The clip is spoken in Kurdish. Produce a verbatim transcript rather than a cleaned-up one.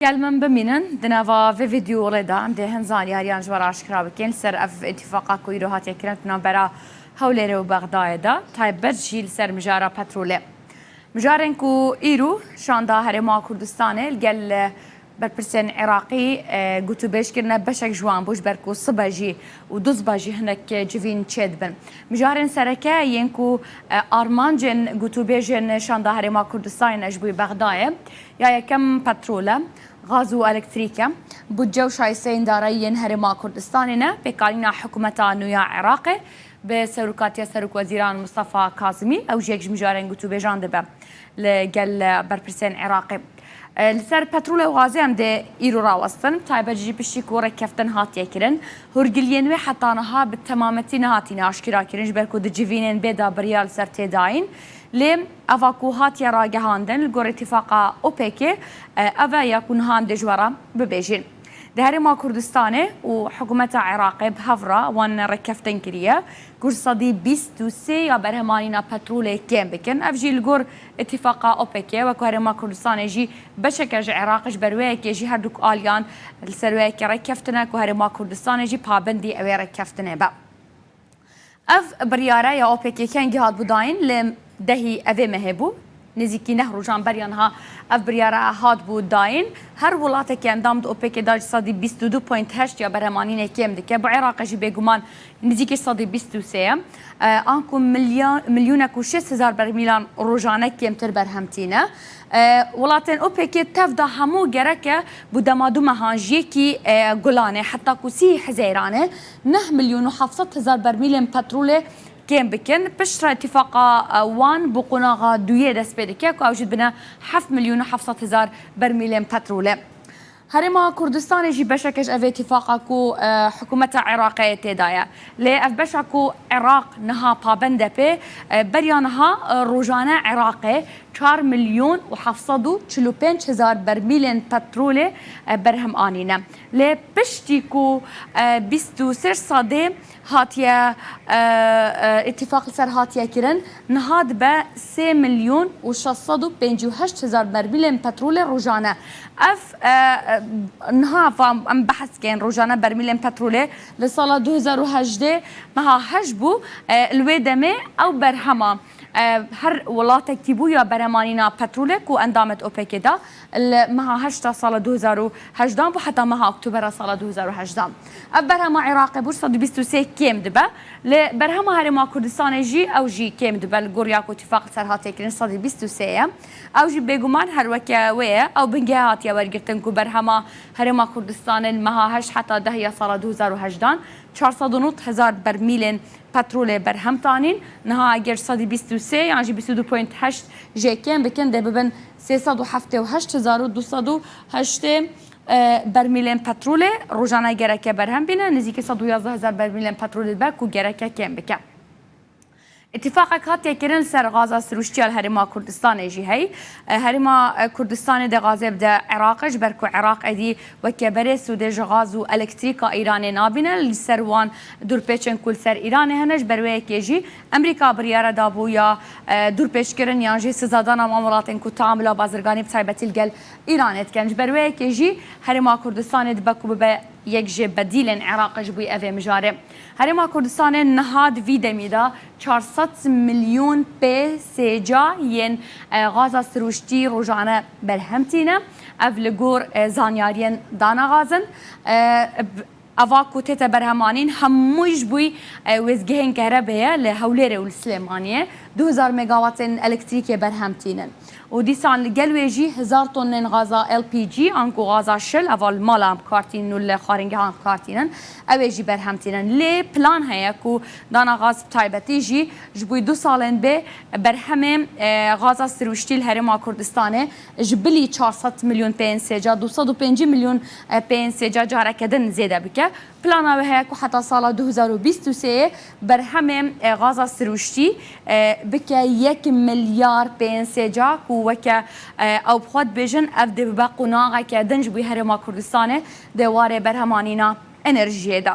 Gel min bimînin, di nava vê vîdeoyê de em dê hin zanyariyan ji we re aşkera bikin li ser ev îtîfaqa ku îro hatiye kirin di navbera Hewlêrê û Bexdayê de, taybet jî li ser mijara petrolê. Mijarên ku îro şanda Herêma Kurdistanê li gel berpirsên Iraqî, e, gotûbêj kirine, beşek ji wan bû, ji ber ku sibe jî û duzbe jî hinek civîn çêdibin. Mijarên sereke yên ku, e, armancên gotûbêjên şanda Herêma Kurdistanê ne ji bo Bexdayê, ya yekem petrol e, gaz û elektrîk e, budce û şayisteyên darayî yên Herêma Kurdistanê ne, pêkanîna hikûmeta nû ya Iraqê bi serokatiya Serokwezîran Mustafa Kazimî, ew jî yek ji mijarên gotûbêjan dibe li gel berpirsên Iraqê. E, li ser petrolê û gazê em dê îro rawestin, taybet jî piştî ku rêkeftin hatiye kirin, hûrgiliyên wê heta niha bi temametî nehatîne aşkera kirin, ji ber ku di civînên bê de biryar li ser tê dayîn. Lê eva ku hatiye ragihandin, li gor îtîfaqa OPECê, e, ev e ya ku niha em dê ji we re bibêjin. Di Herêma Kurdistanê û hikûmeta Iraqê bi hev re wan rêkeftin kiriye ku ji sedî bîst û sê ya berhemanîna petrolê kêm bikin. Ev jî li gor îtîfaqa OPECê, wek ku Herêma Kurdistanê jî beşeke ji Iraqê, ji ber wê yekê jî her du aliyan li ser wê yekê rêkeftine ku Herêma Kurdistanê jî pabendî ew ê rêkeftinê be. Ev biryare ya OPECê kengî hatbû dayîn? Li dehî evê mehê bû. Nêzîkî neh rojan beriya niha ev biryare hatbû dayîn. Her welatekî endam di OPECê de ji sedî bîst û du point heşt ya berhemanînê kêm dike. Bi Iraqê jî bêguman nêzîkî sedî bîst û sê ye. E, anku milya-, milyûnek û şêst hezar bermîlan rojane kêmtir berhem tîne. E, welatên OPECê tev de hemû gereke bû dema du mehan ji yekî, e, Gulanê heta ku sî Hezeyranê neh milyûn û heft sed hezar bermîlên petrolê kêm bikin. Piştre îtîfaqa, e, wan bi qonaxa duyê dest pê dike ku ew jî dibine heft milyûn û heft sed hezar bermîlên petrolê. Herêma Kurdistanê jî beşeke ji ev îtîfaqa ku, e, hikûmeta Iraqê tê de ye. Lê ev beşa ku Iraq niha pabend e pê, e, beriya niha, e, rojane Iraqê çar milyon û heft sed û çil û pênc hezar bermîlên petrolê, e, berhem anîne. Lê piştî ku, e, bîst û sê sedê hatiye, e, e, îtîfaq li ser hatiye kirin, niha dibe sê milyon û şeş sed û pêncî û heşt hezar bermîlên petrolê rojane. Ev, e, e, niha va em behs dikin rojane bermîlên petrolê, li sala du hezar û hejdê meha heşt bû, e, li wê demê ew berhema, e, her welatekî bû ya berhemanîna petrolê ku endamet OPECê de, li meha heşta sala du hezar û hejdan bû heta meha oktobera sala du hezar û hejdan. Ev berhema Iraqê bû sedî bîst û sê kêm dibe. Li berhema Herêma Kurdistanê jî ew jî kêm dibe, li gor ya ku îtîfaq li ser hatiye kirin sedî bîst û sê ye. Ew jî bêguman her weke wê ye. Ew bingeh hatiye wergirtin ku berhema Herêma Kurdistanê li meha heşt heta deh ya sala du hezar û hejdan çar sed û nod hezar bermîlên petrolê berhem tanîn. Niha eger sedî bîst û sê yan jî bîst û du point heşt jê kêm bikin, dê bibin sê sed û heftê û heşt hezar û du sed û heştê, e, bermîlên petrolê rojane gereke berhem bîne. Nêzîkî sed û yazdeh hezar bermîlên petrolê dibe ku gereke kêm bike. Îtîfaqek hatiye kirin li ser gaza sirûştiya li Herêma Kurdistanê jî heyî. E, Herêma, e, Kurdistanê dê gazê bide Iraqê, ji ber ku Iraq êdî weke berê sûdê ji gaz û elektrîka Îranê nabîne. Li ser wan dûrpêçên ku li ser Îranê hene, ji ber wê yekê jî Amerîka biryare dabû ya, e, dûrpêçkirin yan jî sizadana wan welatên ku teamula bazirganî bi taybetî li gel Îranê dikin. Ji ber wê yekê jî Herêma Kurdistanê dibe ku bibe yek ji bedîlên Iraqê ji bo evê mijarê. Herêma Kurdistanê niha di vî demî de çar sed milyon pê sêca yên, e, gaza sirûştî rojane berhem tîne. Ev li gor, e, zanyariyên dana gazin. E, b-, eva ku tête berhemanîn hemû ji bo, e, wêzgehên kerebê ye li Hewlêrê û li Silêmaniyê. Du hezar megawatên elektrîkê berhem tînin. Û dîsan li gel wê jî hezar tonên gaza L P G, anku gaza şil, eva li malan bi kar tînin û li xwaringehan bi kar tînin, ew ê jî berhem tînin. Lê plan heye ku dana gaz bi taybetî jî ji bo du salên bê berhemê, e, gaza sirûştî li Herêma Kurdistanê ji bilî çar sed milyon pê sêca, du sed û pêncî milyon, e, pê sêca careke din zêde bike. Plana wê heye ku heta sala du hezar û bîst û sê berhemê, e, gaza sirûştî, e, bike yek milyar pê sêca ku weke, e, ew bi xwe dibêjin, ev dê bibe qonaxeke din ji bo Herêma Kurdistanê di warê berhemanîna enerjiyê de.